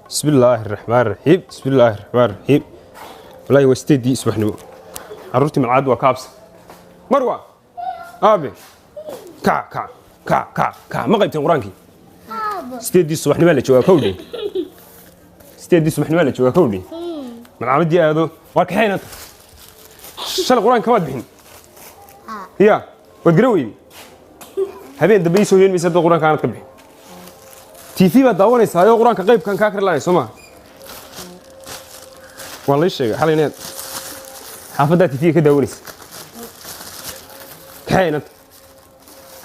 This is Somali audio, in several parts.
Bismi illaahi raxmaan raxiim, bismi illaahi raxmaan raxiim. Wallaahi waa 8dii subaxnimo, carruurtii malcaad waa ka absa. Marwa, aabe, kac kac kac kac kac. Ma qaybteen qur-aankii? 8dii subaxnimaa la joogaa kowdhe, 8dii subaxnimaa la joogaa kowdhe. Malcaamadii aado waa kaxaynanta. Shalay qur-aanka kamaad bixin ya, waad gara weyday. Habeen dambe ii soo heen maysa dad qur-aanka aanad ka bixin. TV baad daawanaysaa oo qur-aanka qaybkan kaa kari lahay, soo maa? Waa lay sheegay xalay inaad xaafaddaa TV ka daawanaysa. Kaxay inanta.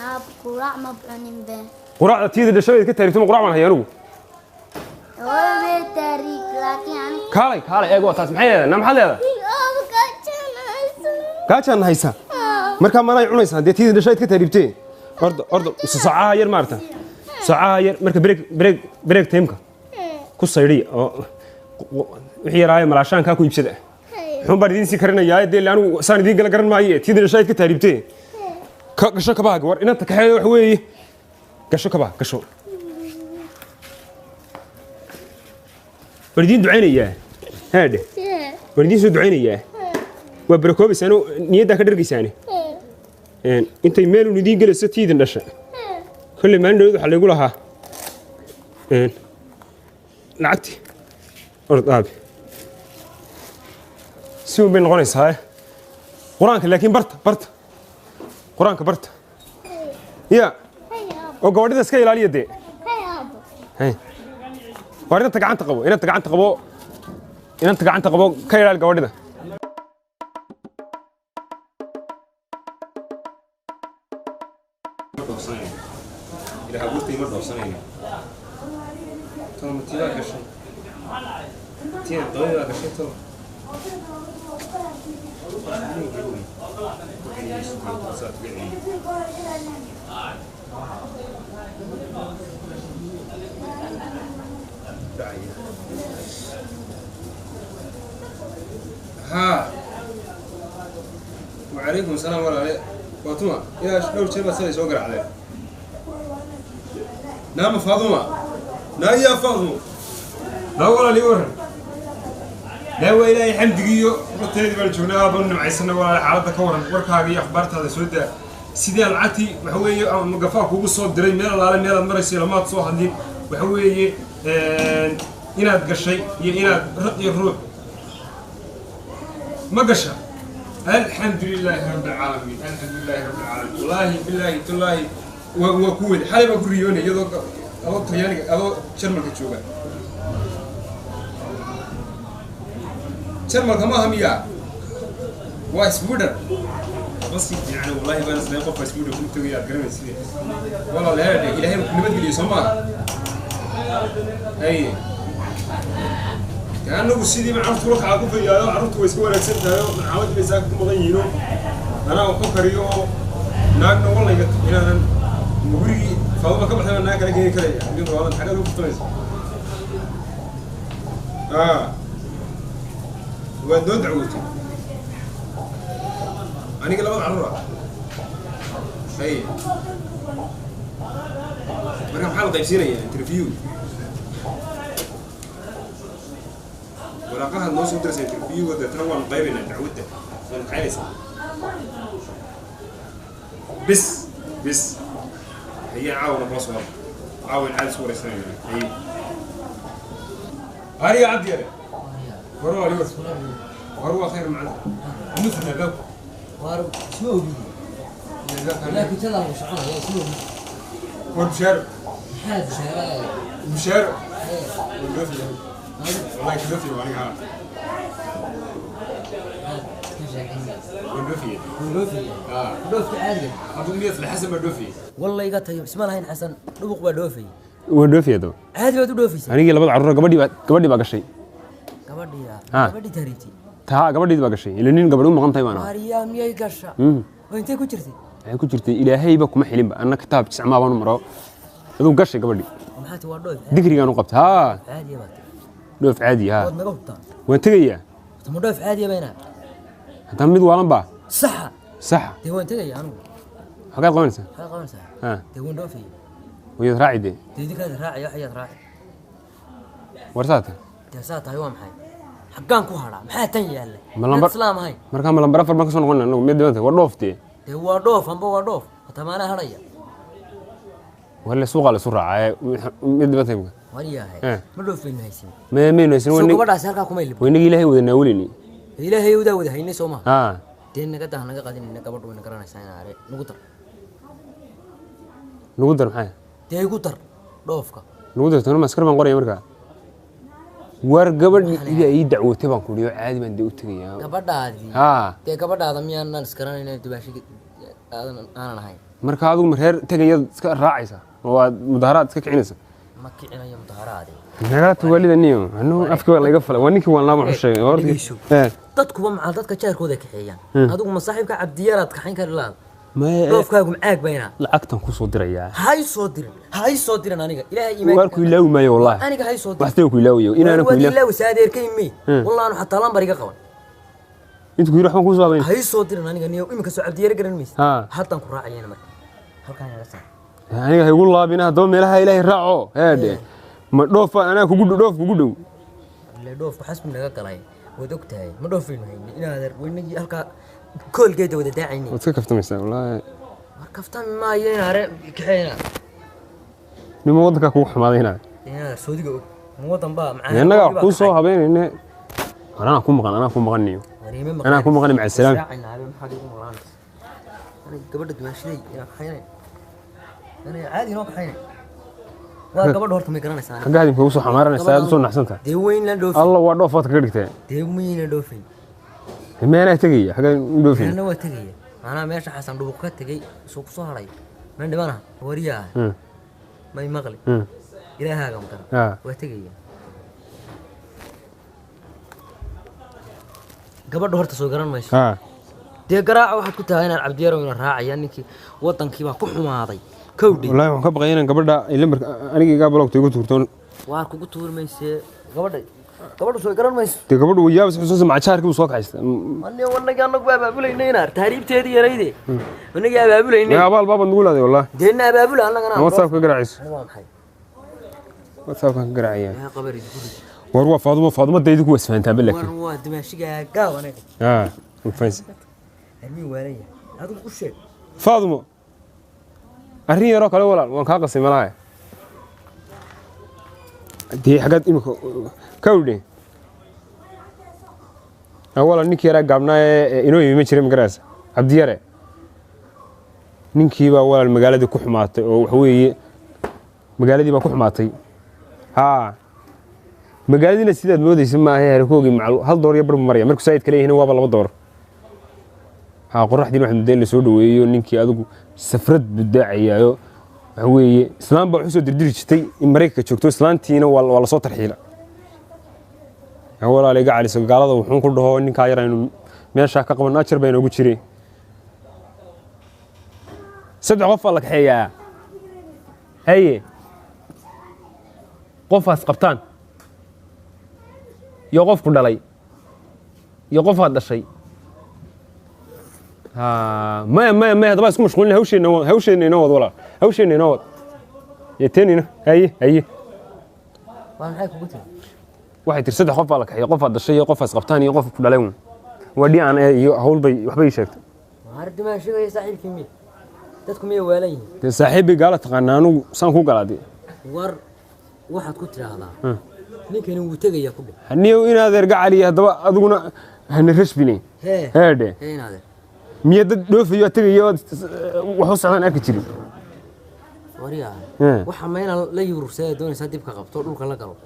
Aab, quraac ma cunin be. Quraacda tiyada dhashadeed ka taariigto ma quraac baan haya anigu? Waa taariikh laakiin ani Kaalay, kaalay, eeg, waa taas. Maxay leedahay? Na maxaad leedahay? Aab, gaajanayso. Gaajaan haysa markaa manay cunaysaa dee tiyada dhashadeed ka taariibtee. Orda, orda, saacaha yar maarata, saacaha yar marka break timeka ku saydhiya oo wixii yaraayo malaashaankaa ku iibsada. Xun baan idiin sii karinayaa dee, anigu saan idiin gala garan maaye. Tiyada dhashadeed ka taariibtee ka gasho kabaha. War inanta kaxeeyo, wax weeye, gasho kabaha, gasho. Waan idiin ducaynayaa haadhe, waan idiin soo ducaynayaa. Waa barakoobaysaan oo niyaddaa ka dhargaysaane intay meelun idiin gelayso tiidin dhasha. Kolley maalin dhawed waxaa laygu lahaa lacagti. Orod aabe, si un bay noqonaysaa qur-aanka, laakiin barta, barta qur-aanka, barta ya, oo gabadhida iska ilaaliya dee. Hay. Waar inanta gacanta qabo, inanta gacanta qabo, inanta gacanta qabo, ka ilaali gabadhida. Ilaah abuurtay, ma dhoofsanayno. Tolo ma tiibaa gashay? Tiina dabadii baa gashay tolo. Haa, wacalaykum asalaam walaale. Waa tuma? Ilaa dhowr jeer baad siday soo garaacdeen. Naama Faaduma, naa yaa Faaduma, naa walaal, ii waran. Naa waa Ilaahay xamdigiiyo horteedii baan joognaa, aabanu nimcaysana. Walaale, xaaladda ka waran, warkaaga iyo akhbaartaada soo daa. Sidee lacagtii waxa weeye ama gafaa kugu soo diray? Meel alaale meelaad marayso lamaad soo hadlin. Waxa weeye inaad gashay iyo inaad raq iyo ruux ma gasha. Alxamdu lilaahi rabbi alcaalamiin, alxamdu lilaahi rabbi alcaalamiin. Wallaahi bilaahi tallaahi waa ku weli. Xalay baa ku riyoonay iyadoo adoo Talyaaniga, adoo Jarmalka jooga. Jarmalka maaha miyaa? Waa Sweden. Basi fiican wallahi baan isleeyahay qofka Sweden ku tagay aad garanaysid. Walaal heedhe, Ilaahay ku nabadgeliyo, soo maaha? Haye, anagu sidii baan carruurta kula kacaa ku fayaayo. Carruurtu way iska wanaagsan tahay oo malcaamadii bay saaka ku maqan yihiinoo anaa wax ku kariyo oo naagna wallayga inaanan gurigii Faaduma ka baxday baan naag kala keeni karaya. Idinku waadan xaggaad ugu furtamaysa. Waad noo dacwootay aniga labada carruur ah. Haye, marka maxaa la qaybsiinayaa? Interview waraaqahaad noo soo diraysa, interviewga deetana waanu qaybaynaa, dacwadda waanu kaxaynaysaa. Bis bis, hayaan caawana kula soo hadla, caawan caadi isku waraysanayna. Haye, hariga cabdi yare, war waa liwar, war waa khayr macna nufna bab. Waar isma ogid laakiin tada lagu soconaya, isma ogid. War bishaaro. Maxaa bishaarada? Bishaaro. Waa wallahi kadoofiya aniga haa. Maxaad ka sheekeynaysaa? Waa dhoofiye. Dhoofaya? Haa. Dhoofka caadiga? Hadduu miyad Xasan baa dhoofiye. Walla iga tayo, isma lahayn Xasan dhubuq baa dhoofayay. Waa dhoofiye daba. Caadi baad u dhoofaysaa? Anigii labada carruur, gabadhii baa gashay. Gabadhii? Ha. Gabadhii tahriibtay? Taa gabadhii baa gashay, ila nin gabadh u maqan tahay baan ahaa. Waaryaa, miyay gasha? Oo intee ku jirtay? Waxay ku jirtay Ilaahayba kuma xilinba, anna kitaab jiscmaa baan u maro, aduu gashay gabadhii. Oo maxaa ti waa dhoof caadi? Dikrigaan u qabtay haa. Caadiya baad tahay. Dhoof caadi haa. Waad naga hubtaa? Waan tegayaa. Ma dhoof caadiya bayna? Haddana mid waalan baa. Saxa. Saxa. Dee waan tegaya anigu. Xagaad qabanaysaa? Maxaad qabanaysaa? Haa. Dee waan dhoofaya. Wayaad raaci dee. Dee idinkaad raacaya, waxyaad raaci. War saata. Dee saa tahay waa maxay? Xaggaan ku hadhaa, maxaa tan yaalla? Ma lambar- Islaam ahayn. Markaa ma lambar 4 baan ka soo noqonay anagu? Mid dhibanta waa dhoof dee. Dee waa dhoof, amba waa dhoof, hataa maanaa hadhaya. Walle suuqaa la isu raacaa, mid dhibanta imika. War yahay. Eh. Ma dhoofaynu haysin? Maynu haysan. Soo gabadhaasi halkaa kuma ilib. Waynagii Ilaahay wada naawilini. Ilaahay udaa wada haynay, soo maha? Haa. Dee naga dah, naga qadinayna, gabadhu wayna garanaysaa. Inaa are nagu dar. Nagu dar maxay? Dee igu dar dhoofka. Nagu darto ma askar baan qoraya markaa? War gabadh idaa ii dacwootay baan ku dhiyo, caadi baan dee u tegayaa. Gabadhaadii? Haa. Dee gabadhaada miyaanan isgaranayna, dubaashiga aadan aanan ahayn? Marka adigu ma reer tegayaad iska raacaysa oo waad mudaharaad iska kicinaysa? Ma kicinayo mudaharaade. Nagala tawaalida niyo, anu afkii waa laga falay, waa ninkii waan laaba wuxuu sheegay horta. Dhegeyso. Eh. Dadkuba macal dadka jaarkooda kaxeeyaan, adigu ma saaxiibka Cabdiyaraad kaxayn kari lahaad? Maya. Dhoofkaagu macaag bayna. Lacagtan kusoo dirayaa. Ha i soo dirin, ha i soo dirin aniga, Ilaahay iimaan. Waar ku ilaawi maayo wallaahi. Aniga ha i soo dirin. Waxtay ku ilaawiyo inaana ku waad ilaawi. ilaawaysa adeerkay mi. Wallahi xataa lambar iga qaban. Intu ku yiri waxbaan kusoo habayn. Ha i soo dirin aniga niyo, iminka soo Cabdiyara garan maysa. Haa. Haddaan ku raacayana marka halkaan inaga saar. Aniga ha igu laabina haddaba, meelaha Ilaahay raaco heedhe, ma dhoofa anaa kugu dhow, dhoof kugu dhow. Ile dhoofku xasbi naga galay, waad og tahay, ma dhoofaynu hayni inaad weynagii halkaa koolgeeda wada daacaynay. Waad iska kaftamaysaa wallaahi. War kaftami maayo, inaare kaxeynaa. Nima waddankaa kugu xumaaday inaad Inaad soodiga og ma wadan baa macaan. Innagaa wax kuu soo habeynayne. War anaa ku maqan, anaa ku maqan niyo. Anaa ku maqan, maca salaam. Maxaad igu maqlaanaysa aniga? Gabadha dumaashiday inaan kaxaynay, aniga caadi inoo kaxaynay waa gabadha, horta may garanaysaa aniga. Xagga hadimka ugu soo xamaaranaysaa, aad usoo naxsantahay. Dee weyn la dhoofin. Alla waa dhoof waad kaga dhigtee. Dee miyayna dhoofin? Meenaa tegaya xagga u dhoofin? Anna waa tegaya, macnaha meesha Xasan Dhubuq ka tegey suu kusoo hadhay man dhimanaha wariyaha. May maqli. Ilaahaaga maqan. Haa. Waa tegaya gabadha, horta soo garan mayso. Haa. Dee garaaca waxaad ku tahay inaan Cabdiyaro ina raacaya, ninkii wadankii baa ku xumaaday kowdhi. Wallaahi waxaan ka baqay inaan gabadha ay lambarka aniga igaa balogta igu tuurto. Waar kugu tuuri maysee gabadha, gabadha soo garan mayso. Dee gabadhu way yaabis xusuusa, macajaarkii buu soo kaxaysta. Ani wanagii anagu abaabulaynay inaar tahriibteedii yarayde wanagii abaabulaynay. Abaal baabaad nagu leedahay wallaahi. Deena abaabula annagana. WhatsApp ka garaacayso. Waa maxay? WhatsApp-kan ka garaacaya. Yaa qabar idinku. War waa Faadumo, Faadumo daydi ku wasfahantaa War balaakiin. waa dimaashigaa gaaw aniga. Haa, fahansan. Armiin waalan yahay, adigu u sheeg. Faadumo, arrin yaroo kale walaal waan kaa qasay malaha. Dee xaggaad imika kawdhe? Walaal ninkii yaraa gaabnaa ee inoo yimi ma jiray, magaraysa, Cabdiyare, ninkii baa walaal magaaladii ku xumaatay oo waxa weeye magaaladii baa ku xumaatay. Haa, magaaladiina sidaad moodaysa maaha, herkoogii macal hal door iyo bar buu maraya, markuu saayidka leeyihiin waaba 2 door. Haa, qoraxdiina waxaad mooddaa in la soo dhaweeyo ninkii, adigu safrad buu daacayaayo. Waxa weeye islaam baa wuxuu soo dirdiri jirtay in Maraykanka joogto, islaantiina waa lasoo tarxiila. Walaal iga caliso gaalada, wuxuun ku dhaho ninkaa yar aynu meeshaa ka qaban, ajar baa inoogu jiray. 3 qof baa la kaxeeyaa, haye, qofaas qabtaan iyo qofku dhalay iyo qofaad dhashay. Ha, maya maya maya, haddaba isku mashquulin, hawsheenna hawsheenna inoo wad walaal, hawsheenna inoo wad yeeteenina. Haye haye. Waa maxay kugu tiri? Waxay tiri 3 qof baa la kaxeeya, qofaad dhashay iyo qofaas qabtaan iyo qof ku dhalay un. Waa dhi aan iyo hawl bay waxbay ii sheegtay. Waar dimaashigaya saaxiibkii miy, dadku miyay waalan yihiin? Dee saaxiibbay gaala taqaanaa, anugu saan ku galaade. War waxaad ku tidhaahdaa ninkani wuu tegayaa ku dheh. Haniyow inaad erga caliya, haddaba adiguna hana rashbine. Hee. Heedhe. Hee inaade. Miya dad dhoofayo tegayo ood wax u socdaan arki jirin? Waryaa. Hee. Waxa mayna la yurugsadaa doonaysaa dibka qabto dhulka la galo,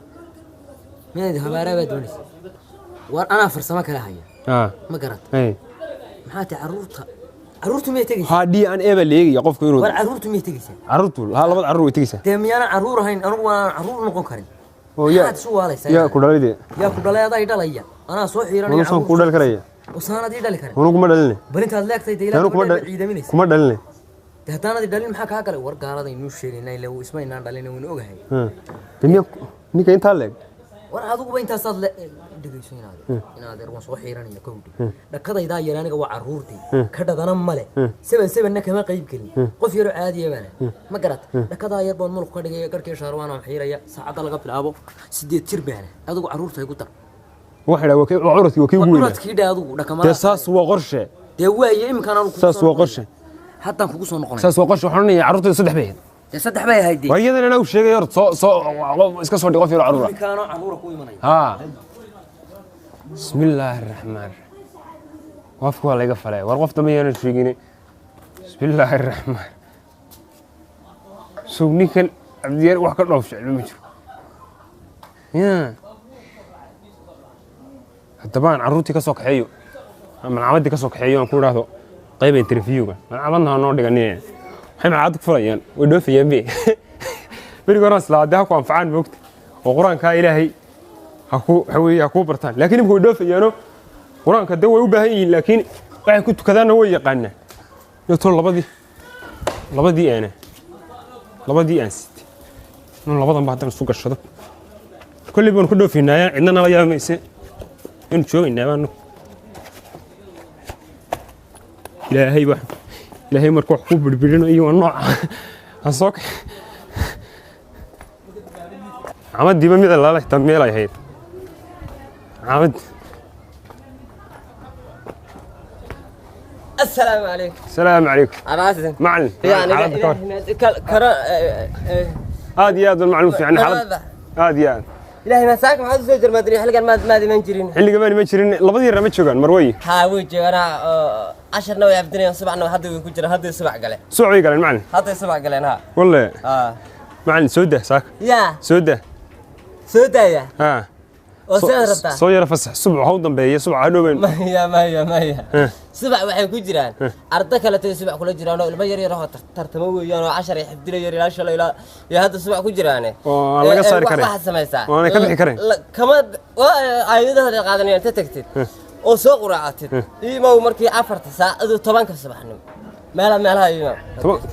miyaad habaaraa baa doonaysa? War anaa farsamo kala haya. Haa. Ma garat? Hey. Maxaa tahay, carruurta, carruurtu miyay tegaysaa? Haa, d n a baa la eegaya qofku inuu. War carruurtu miyay tegaysaa? Carruurtu haa, labada carruur way tegaysaa. Dee miyaanan carruur ahayn anigu? Waanaan carruur noqon karin. Oo yaa Maxaad isu waalaysaa? Yaa ku dhalay dee? Yaa ku dhalay? Adaa i dhalaya, anaa soo xiiranaya. Manusaan ku dhali karaya. Usaanad ii dhali karin. Manu kuma dhaline. Bal intaad leegtay dee ilaa Anu kuma gabadha dhal ciidaminaysa. Kuma dhaline. Dee haddaanad i dhalin maxaa kaa galay? War gaalada inuu sheegaynaa, ilaa isma inaan dhalin, waynu ogahay. Dee miya ninka intaa leeg? War adiguba intaasaad le dhegeyso, inaadeer waan soo xiiranaya kowdhi. Dhakadaydaa yar aniga waa carruurtii ka dhadana male, seven sevenna kama qayb gelin, qof yaroo caadiya baana ma garat. Dhakadaa yar baan mulq ka dhigaya, garhkii shaarwaan aan xiiraya. Saacadda laga bilaabo 8 jir baana, adigu carruurta igu dar. Waxa idhaa waa curadkii, waa kii ugu weynaa. Curadkii dhe adigu dhakamada. Dee saas waa qorshe. Dee waaye iminkaan anu kugu Saas soo waa noqonaya. Qorshe. Haddaan kugu soo noqonaya. Saas waa qorshe. Waxaan odhanayaa carruurtayda 3 bay ahayd. Dee 3 bay ahayd dee. Waa iyadan anaa u sheegay horta, soo soo iska soo dhig qof yaroo carruur ah. Iminkaanoo carruura ku imanaya. Haa, bismi illaahi araxmaan raxiim. Qofka waa laga falay, war qof dambe yaanan sheegine. Bismi illaahi araxmaan. Sow ninkan Cabdiyaar wax ka dhoof jecel ma jiro ya. Haddaba aan carruurtii ka soo kaxeeyo, malcamaddii ka soo kaxeeyo, aan ku idhaahdo qayba interviewga. Malcamadna ha noo dhiganin, maxay malcamad ku fulayaan? Way dhoofayaan be. Beriga horaan islaa haddii ha ku anfacaan moogta oo qur-aankaa ilaahay ha ku waxa weeye ha kuu bartaan, laakiin imika way dhoofayaano. Qur-aanka dee way u baahan yihiin, laakiin waxay ku tukadaanna way yaqaanaan. Yo tol labadii aana labadii aan sitay inuu labadan ba haddaan isu gashado, kolley baanu ka dhoofaynaayaa, cidna nala yaamayse, inu joogaynaa baanu. Ilaahay wax ilaahay marka wax ku birbirinayo waa nooca aan soo kax camadiiba mid allaala xitaa meel ay ahayd camad. السلام عليكم. Asalaamu calaykum. عباسن. Macalin. يعني xaaladda ka war? كرا. Aad iyo aad baan macluum fiican xaalad, aad iyo aad. إلهي ما ساك ما حد زوجر ما أدري حلقة ما أدري من جرين. Xilliga baan ma jirin, labadii yar ma joogaan marwey. ها وجه أنا 10 نوع عبدني سبع نوع هذا ويكون هذا 7 قال. Suuc bay galeen macalin. هذا 7 قال ها. Walle. آه. Macalin, soo dah saaka. يا Soo dah. سودايا. Ha. وسيد ربطة. Soo yara fasax, subax ha u dambeeya, subax ha dhoween. ما هي ما هي ما هي. ها. 7 waxay ku jiraan arda kale tay 7 kula jiraan oo ilmo yar yar oo tartamo weeyaan oo 10 ay xifdinayo yar ilaa shalay ilaa iyo hadda 7 ku jiraan Oo aan laga saari karin. Waxaad samaysaa Oo aanay ka bixi karin. Kama aayadaha ay qaadanayaan inta tagtid oo soo quraacatid iimow markii 4-ta saac aduu 10-ka subaxnimo meelaha iimow.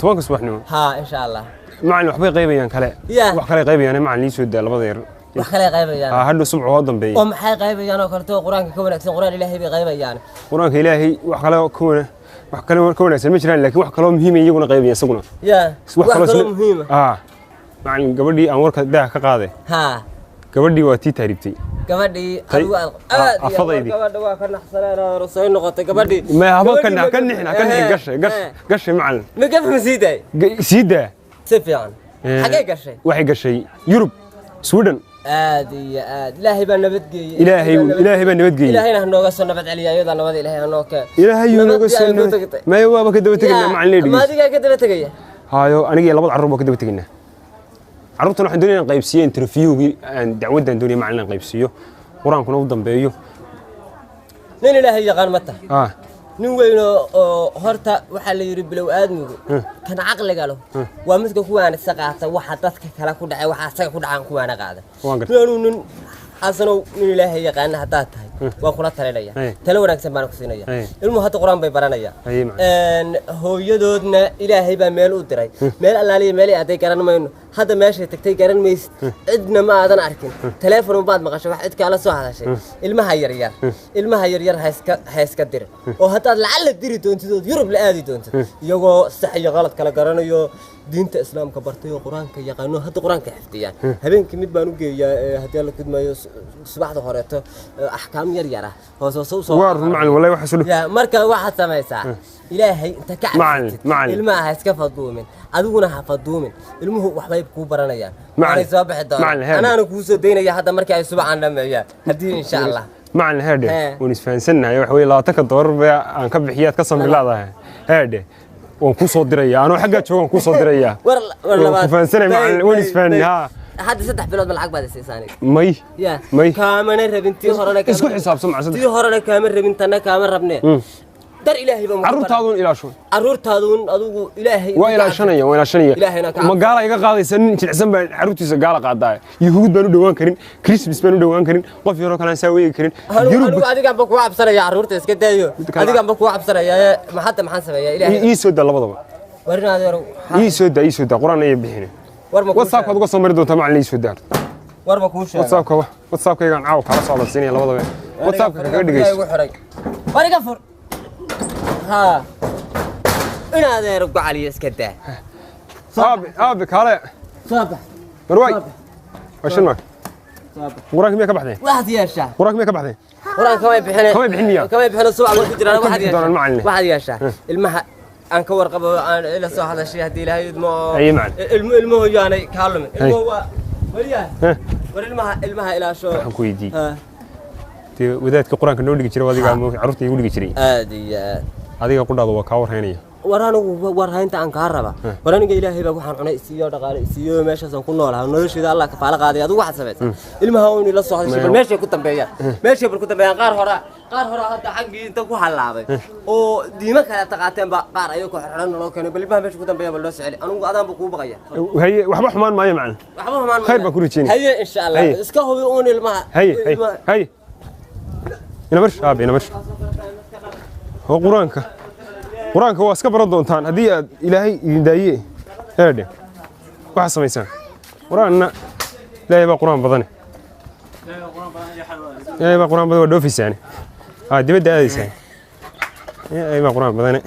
10-ka subaxnimo. Haa, insha Allah. Macalin, waxbay qaybayaan kale. Ya. Wax kale qaybayaan macalin, ii soo daa labada yar. Wax kale ay qaybayaan? Ha, hadhow subax ha u dambeeya. Oo maxay qaybayaan oo kaleto oo qur-aanka ka wanaagsan? Qur-aan ilaahay bay qaybayaan. Qur-aanka ilaahay wax kale oo ka wana wax kale oo ka wanaagsan ma jiraan, laakiin wax kaloo muhiim ah iyaguna qaybayaan isaguna. Ya, wax kaloo muhiima. Ah macalin, gabadhii aan warka daaha ka qaaday. Haa. Gabadhii waa tii taariibtay. Gabadhii Tay- adigu aad aad iyo afadaydii. Gabadha waa ka naxsaneen oo soo noqotay gabadhii. Ma haba Gabadhii ka ka nixin, ha ka nixin. Gashay gashay gashay macalin. Ma gaf ma sii daay? Sii daa. Si fiican. Xagee gashay? Waxay gashay Yurub, Sweden. Aad iyo aad, ilaahay baa nabadgeeyey. Ilaahay baa nabadgeeyey. Ilaahayna ha nooga soo nabad celiya iyadoo nabad ilaahay ha noo keen. Ilaahay yuu nooga Nabadii soo ay ku nabad tagtay. Maya, waaba ka daba tegaynaa Yaa, macalin ma leedhigiis. Adigaa ka daba tegaya? Hayo, aniga iyo labada carruur baa ka daba tegaynaa. Carruurtana waxaan doonaya inaan qaybsiiyo interviewgii aan dacwaddan doonaya macalin inaan qaybsiiyo, qur-aankuna u dambeeyo. Nin ilaahay yaqaan ma tahay? Ah. Nin weyn oo horta waxaa la yidhi bilow aadmigu kan caqliga leh waa midka ku waanisa qaata waxa dadka kale ku dhacay, waxa asaga ku dhacaan ku waana qaada. Waan gartay. Anuu nin Xasanow, nin ilaahay yaqaana haddaad tahay waan kula talinaya. Talo wanaagsan baan ku siinaya. Ilmuhu hadda qur-aan bay baranayaan. Haye, macallin. Hooyadoodna ilaahay baa meel u diray, meel allaaliya meel aaday garan mayno. Hadda meeshay tagtay garan maysid, cidna ma aadan arkin, teleefon baad maqashay wax cid kaala soo hadashay. Ilmaha yaryar, ilmaha yaryar ha iska dirin, oo haddaad lacalla diri doontid ood Yurub la aadi doontid, iyagoo sax iyo qalad kala garanayo, diinta islaamka bartay oo qur-aanka yaqaano, hadda qur-aanka xifdiyaan. Habeenkii mid baan u geeyaa haddii alla kudmayo subaxda horeeto axkaam yar yar ah hoos hoose usoo Waa run macalin, wallahi waxa soo ya. Marka waxaad samaysaa, ilaahay inta ka Macallin, cabsatid macallin. ilmaha ha iska faduumin, adiguna ha faduumin. Ilmuhu waxbay kuu baranayaan. Macallin, waanay soo bixi doonaan. macallin, heer. Anaana kuu soo daynaya hadda markii ay subaxan dhameeyaan haddii insha Allah. Macalin, heerdhe. Hee. Waan isfahansannahay. Waxa weeye 20-ka doolar ba aan ka bixiyaad ka samri laadahay. Heerdhe, waan kuu soo dirayaa, anoo xaggaa jooga waan kuu soo dirayaa. War war Waan labaad. ku fahansanay macallin, waan isfahanay haa. Hadda 3 bilood ma lacag baad isiisaan? May. Ya. May. Kaamana rabin tii horena kaama Isku xisaabsan maca 3. Tii horena kaama rabin, tanna kaama rabne. Dar ilaahay baa muku Carruurtaaduun ilaasho. Carruurtaaduun adigu ilaahay Waa ilaashanaya, waa ilaashanaya. Ilaahayna ka Ma gaala iga qaadaysa? Nin jilicsan baan carruurtiisa gaala qaadaa. Yuhuud baan u dhowaan karin, Christmas baan u dhowaan karin, qof yaroo kale aan saa weegi karin. Yurub Anigu adigaan ba kugu cabsanaya, carruurta iska daayo. Kale- Adigaan ba kugu cabsanaya ee, ma hadda maxaan sameeyaa ilaahay? Ii soo daa labadaba. War in adeero. Ii soo daa, ii soo daa, qur-aan ayay bixin. War ma kuu WhatsApp-kaad uga soo mari doontaa macalin, ii soo daa. Warba kuu sheegay. WhatsAppka, WhatsAppkaygaan caawa kala socda siinaya labadaba. WhatsAppka kaga dhegeyso. Igu xiray. War iga fur. Haa, in adeer gocaliyo iska daa. Aabe, aabe, kaale. Soo bax. Marwaay, waa shan maak. Soo bax. Qur-aanka miyaa ka baxdeen? Waxaad yeeshaa. Qur-aanka miyaa ka baxdeen? Qur-aanka kamay bixine. Kamay bixin miyaa? Kamay bixine, subax bay ku jiraan. Ka Waxaad bixi doonaan yeeshaa macallin. Waxaad yeeshaa, ilmaha aan ka warqabo, aan ila soo hadashay, haddii Ilaahay idmo. Haye, macallin. Ilmo, ilmuhu yaanay kaa lumin. Ilmuhu waa wariyaa. War ilmaha ilaasho. Waxaan ku weydiiyey, Ha. dee wadaadka qur-aanka noo dhigi jiray, adiga ama carruurta igu dhigi jiray. Aad iyo aad. Adiga qudhaada waa kaa warhaynaya. War anigu war haynta aan kaa raba. War aniga Ilaahay baa waxaan cunay isiiyo, dhaqaale isiiyo, meeshaasaan ku noolahay, nolosheeda Allah kafaalo qaaday. Adigu waxaad samaysaa, ilmaha uun ila soo hadashay, bal meeshay ku dambeeyaan, meeshay bal ku dambeeyaan. Qaar hora hadda xaggii inta ku halaabay oo diimo kale taqaateen ba qaar ayagoo xirxiran naloo keenay. Bal ilmaha meesha ku dambeeya bal loo soceli. Anigu adaan buu kuu baqaya. Haye, waxba xumaan maayo, macallin. Waxba xumaan. Khayr baan ku rajeynaya. Haye, insha Allah. Haye. Iska hubi uun ilmaha. Haye haye. Ilmaha. Haye, ina marsh, aabe, ina marsh. Oo qur-aanka waa iska baran doontaan haddii aad Ilaahay idin daaye. Eedhe, waxaad samaysaan, qur-aanna Ilaahay baa qur-aan badane, Ilaahay baa qur-aan badan. Waa dhoofaysaan, aa dibadda aadaysaan. Ilaahay baa qur-aan badane.